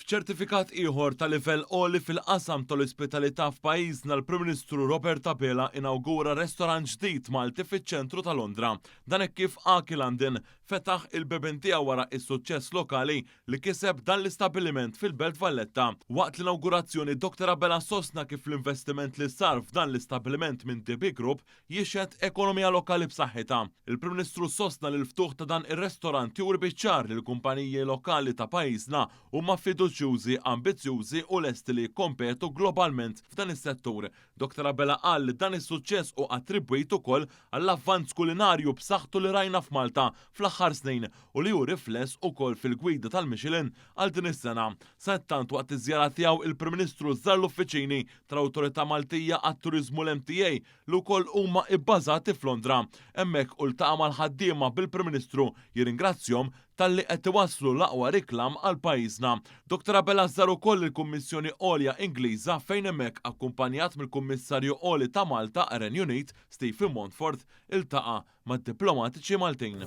F'ċertifikat ieħor ta' livell għoli fil-qasam tal-ospitalità f'pajjiżna l-Prim Ministru Robert Abela inawgura restorant ġdid Malti fiċ-ċentru ta' Londra. Dan hekk kif Aki London fetaħ il-bibien tiegħu wara s-suċċess lokali li kiseb dan l-istabbiliment fil-Belt Valletta. Waqt l-inawgurazzjoni Dr Abela sostna kif l-investiment li sar f'dan l-istabbiliment minn DB Group jixhed ekonomija lokali b'saħħitha. Il-Prim Ministru sostna li l-ftuħ ta' dan ir-restorant juri biċ-ċar li l-kumpaniji lokali ta' pajjiżna huma fiduċjużi, ambizzjużi u lesti li jikkompetu globalment f'dan is-settur. Dr Abela qal li dan is-suċċess hu attribwit ukoll għall-avvanz kulinarju b'saħħtu li rajna f'Malta fl-aħħar snin u li hu rifless ukoll fil-gwida tal-Michelin għal din is-sena. Sadattant waqt iż-żjara tiegħu il-Prim Ministru żar l-uffiċini tal-Awtorità Maltija għat-Turiżmu l-MTA li wkoll huma ibbażati f'Londra. Hemmhekk hu ltaqa' mal-ħaddiema bil-Prim Ministru jirringrazzjahom talli qed iwasslu l-aqwa riklam għal pajjiżna. Dr Abela żar ukoll il-Kummissjoni Għolja Ingliża fejn hemmhekk akkumpanjat mill-Kummissarju Għoli ta' Malta għar-Renju Unit, Stephen Montfort, iltaqa' mad-diplomatiċi Maltin.